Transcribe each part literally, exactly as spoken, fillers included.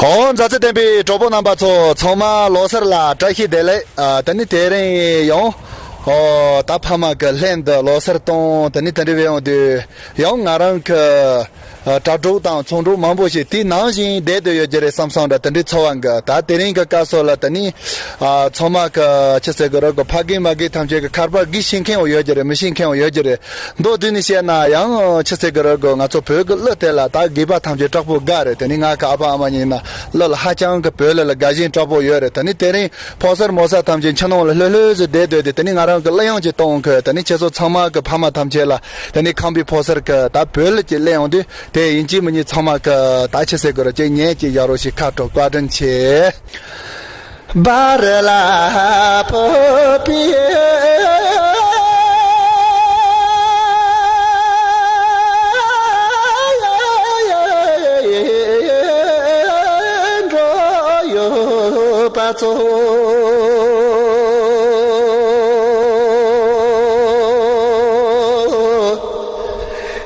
ཧོ། མཛའ་བརྩེ་ལྡན་པའི་གྲོགས་པོ་རྣམ་པ་ཚོ། ཚང་མ་ལོ་གསར་ལ་བཀྲ་ཤིས་བདེ་ལེགས། ཨ། ད་ནི་དེ་རིང་ཡང་། ཨོ། ད་ཕ་མ་གི་ལྷན་དུ་ལོ་གསར་གཏོང་། ད་ནི་དེ་འདྲ་བའི་ཡོང་དུས་ཡང་ང་རང་གི། ཨ། དྲ་གྲོགས་དང་ཚོང་གྲོགས་མང་པོ་ཞིག་དེ་ནང་བཞིན་བསྡད་དུ་ཡོད་ཀྱི་རེད་བསམ་བསམ་འདྲ། དེ་འདྲའི་ཚོར་བ་འགའ། ད་དེ་རིང་གི་སྐབས་སུ་ལ་ད་ནི། ཨ། ཚང་མ་གི་ཆི་ཟེར་གི་རེད་གོ། ཕ་རྒན་མ་རྒན་ཐམས་ཅད་ཀྱི་ཁ་པར་གི་ཤེས་མཁན་བ་ཡོད་ཀྱི་རེད། མི་ཤེས་མཁན་བ་ཡོད་ཀྱི་རེད། མདོར་བསྡུས་ནས་བཤད་ན་ཡང་ཆི་ཟེར་གི་རེད་གོ། ང་ཚོ་བོད་ཀྱི་གླུ་དེ་ལ་ད་དགོས་པ་ཐམས་ཅད་དྲག་པོ་དགའ་རེད། དེ་ནི་ང་གི་ཨ་ཕ་ཨ་མ་གཉིས་ན་གླུ་ལ་ཧ་ཅང་གི་བོད་གླུ་ལ་དགའ་ཞེན་དྲག་པོ་ཡོད་རེད། དེ་ནི་དེ་རིང་ཕོ་གསར་མོ་གསར་ཐམས་ཅད་ཕྱི་ནང་ལ་ལྷོད་ལྷོད་ཟེར་བསྡད་སྡོད་དེ། དེ་ནི་ང་རང་གི་གླུ་དབྱངས་ཅིག་གཏོང་གི། དེ་ནི་ཁྱེད་ཚོ་ཚང་མ་གི་ཕ་མ་ཐམས་ཅད་ལ། དེ་ནི་ཁམས་པའི་ཕོ་གསར་གི་ད་བོད་གླུ་ཅིག་གླུ་དབྱངས་དེ་དེ་ཡིན་གཅིག་མིན་གཉིས་ཚང་མ་གི་ད་ཆི་ཟེར་གི་རེད། ཅིག་ཉན་ཅིག་ཡག་རོགས་ཞིག་ཁ་དྲོ། བཀའ་དྲིན་ཆེ། བར་ལ་ཕོག་པའི་འགྲོ་ཡོད་པ་ཚོ།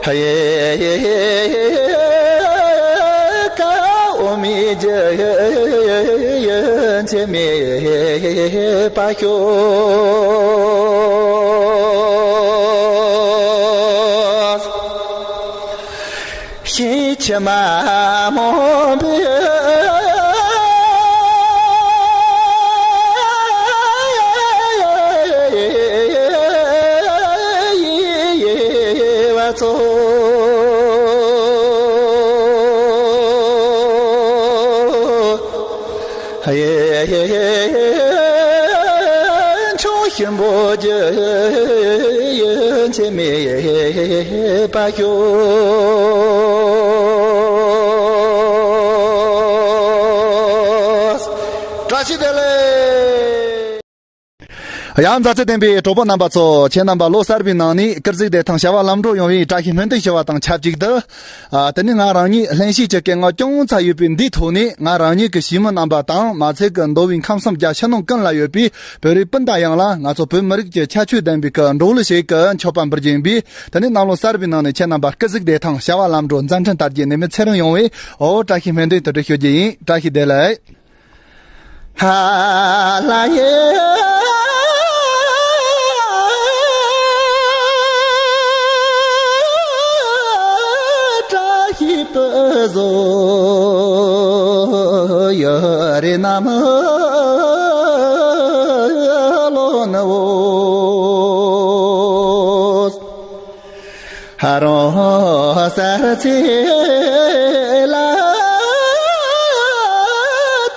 ཧ་ཡེ་ཡེ་ཡེ་ཀ་འོ་མི་རྒྱུ་ཡན་ཆད་མེད་པ་ཤོག། ཤིང་ཕྱི་མ་མོན་པའི། བ་ཚོ། ཆུང་ཞིམ་པོ་རྒྱུ་ཡན་ཆད་མེད་པ་ཤོག། བཀྲ་ཤིས་བདེ་ལེགས། ཡང་མཛའ་བརྩེ་ལྡན་པའི་གྲོགས་པོ་རྣམ་པ་ཚོ། ཁྱེད་རྣམ་པ་ལོ་གསར་པའི་ནང་ནས་སྐུ་གཟུགས་བདེ་ཐང་བྱ་བ་ལམ་འགྲོ་ཡོང་བའི་བཀྲ་ཤིས་སྨོན་འདུན་ཞུ་བ་དང་ཆབས་ཅིག་ཏུ། ཨ། དེ་ནི་ང་རང་ཉིད་ལྷན་སྐྱེས་ཀྱི་སྐད་ངག་ཅུང་ཙམ་ཡོད་པའི་འདིའི་ཐོག་ནས། ང་རང་ཉིད་ཀྱི་གཞིས་མི་རྣམ་པ་དང་། མ་ཚད་ཀྱི་མདོ་དབུས་ཁམས་གསུམ་རྒྱ་ཕྱི་ནང་ཀུན་ལ་ཡོད་པའི་བོད་རིགས་སྤུན་ཟླ་ཡོངས་ལ་ང་ཚོ་བོད་མི་རིགས་ཀྱི་ཁྱད་ཆོས་ལྡན་པའི་གི་འབྲོག་གླུ་ཞིག་གི་མཆོད་པ་འབུལ་རྒྱུ་ཡིན་པས། དེ་ནི་གནམ་ལོ་གསར་པའི་ནང་ནས་ཁྱེད་རྣམ་པ་སྐུ་གཟུགས་བདེ་ཐང་། བྱ་བ་ལམ་འགྲོ། མཛའ་འཕྲིན་དར་རྒྱས། ནད་མེད་ཚེ་རིང་ཡོང་བའི། ཨོ། བཀྲ་ཤིས་སྨོན་འདུན་དུ་དུ་ཞུ་རྒྱུ་ཡིན། བཀྲ་ཤིས་བདེ་ལེགས། ཧ་ལ་ཡེ། བཀྲ་ཤིས་པ་བཟོ་ཡ་རེ་ན་མ་ལོ་ན་འོ། ཧ་རོ་སར་ཚེ་ལ་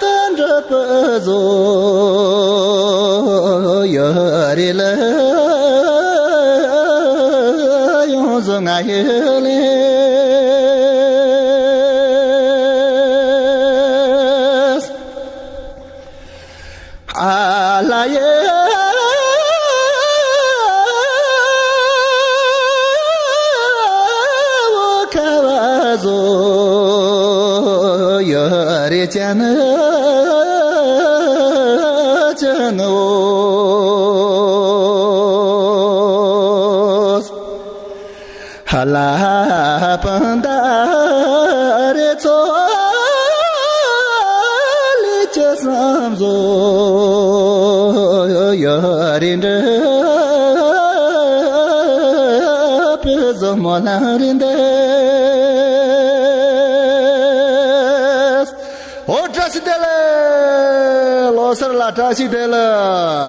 ཏན་རབ་བཟོ་ཡ་རེ་ལ་ཡོང་བཟོ་ང་ཡི་ལེ། ཨ་ལ་ཡེ། འོ་ཁ་བ་བཟོ་ཡོད་རེ་ཅན་ཅན་འོ། ཧ་ལ་པན་ད་རེ་ཚོ་ལི་ཅི་སམ་བཟོ་ཡོད་རེ་འདྲ་པི་བཟོ་མོ་ལ་རེ་འདྲ། ཨོ་བཀྲ་ཤིས་བདེ་ལེགས། ལོ་གསར་ལ་བཀྲ་ཤིས་བདེ་ལེགས།